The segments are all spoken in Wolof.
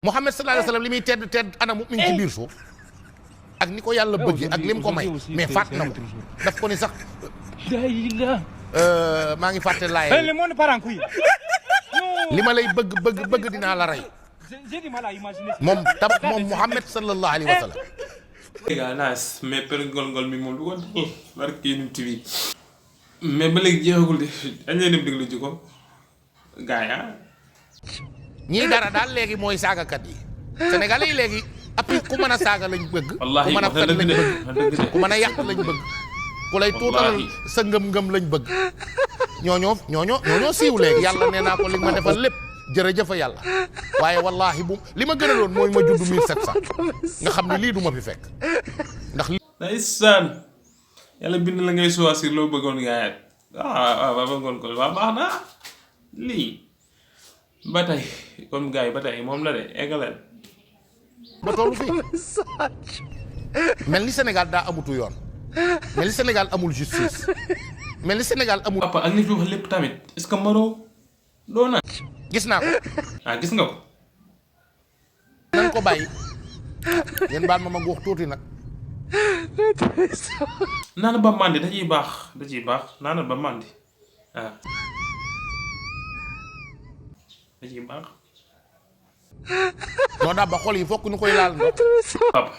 Muhammad sallallahu alayhi wa sallam li muy tedd anamu mi ngi ci biir suuf ak ni ko yàlla bëgg ak lim ko may mais fàtt na ko daf ko ni sax maa ngi fàtte laay li ma lay bëgg dinaa la rey moom Muhammad sallallahu alayhi wa sallam. léegi naas mais per ngol mi moom lu ko def barke Yonent bi mais ba léegi jeexagul de dañ leen dem déglu ji ko gars yi ñii dara daal léegi mooy saagakat yi Sénégalais yi léegi après ku mën a saaga lañ bëgg. wallaahi ku mën a fen lañ bëgg ku mën a yàq lañ bëgg. ku lay tuutalal sa ngëm-ngëm lañ bëgg. ñooñoo siiw léegi yàlla nee naa ko li ma defal lépp jërëjëf yàlla waaye wallaahi bu li ma gënaloon mooy ma judd 1700 nga xam ne lii du ma fi fekk ndax. ndeysaan yàlla bind la ngay choisir loo bëggoon gaayaat waaw bëggoon ko waaw baax na lii ba tey comme gars yi ba tey moom la de eggaleel. ba tollu fii mel ni Sénégal daa amutu yoon mel ni Sénégal amul justice mel ni Sénégal amul. papa ak li fi wax lépp tamit est-ce que Maro doo naan. gis naa ko. gis nga ko. nañ ko bàyyi yéen baal ma guux tuuti nag. naana ba màndi da ciy baax naana ba màndi da ciy baax. non daa ba xol yi fokk ñu koy laal ndox. papa.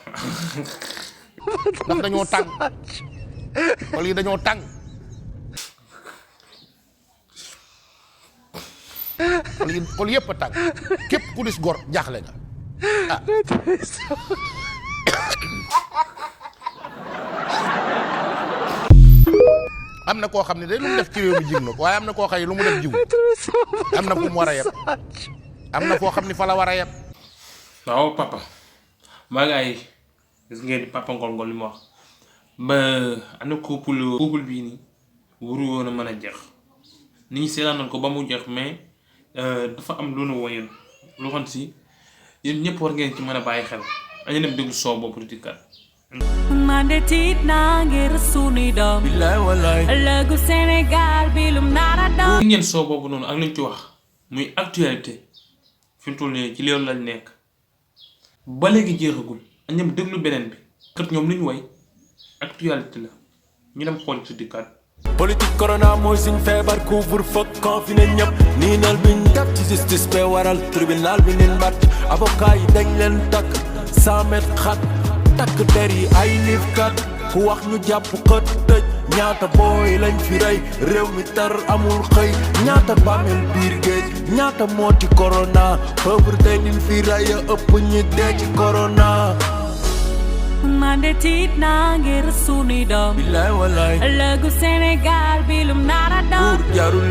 ndax dañoo tàng xol yi dañoo tàng. xol yëpp a tàng képp ku dis gor jaaxle nga am na koo xam ne day lu mu def ci réew mi jig na ko waaye am na koo xëy lu mu def jiw am na fu mu war a yem am na foo xam ne fa la war a yem. waaw papa maa ngi ay gis ngeen papa ngol li ma wax ba ana couple bii nii waru woon a mën a jeex nit ñi seetaan nañ ko ba mu jeex mais dafa am lu nu woyoon lu xam si yéen ñëpp war ngeen ci mën a bàyyi xel añu dem déglu soo boobu di kat. man de tiit naa ngir sunuy doom. bilaay walaay. ëllëgu Sénégal bi lum nara doon. ngeen soo boobu noonu ak lañ ci wax muy actualité fi mu toll nii ci loolu lañ nekk ba léegi jeexagul añu dem déglu beneen bi kat ñoom li ñu woy actualité la ñu dem xool ci dikkaat. politique corona mooy suñ feebar couvre-feu confiné ñëpp niinal biñ def ci justice be waral tribunal bi nin mbat avocat yi dañ leen takk 100 mètres xat takk der yi ay liifkat ku wax ñu jàpp xët tëj ñaata booy lañ fi rey réew mi tar amul xëy ñaata bàmmeel biir géej ñaata mooti corona pauvreté liñ fi rey a ëpp ñi dee ci corona. man de tiit naa ngir sunuy doom. bilaay walaay. ëllëgu Sénégal bi lum nara doon. buur jarul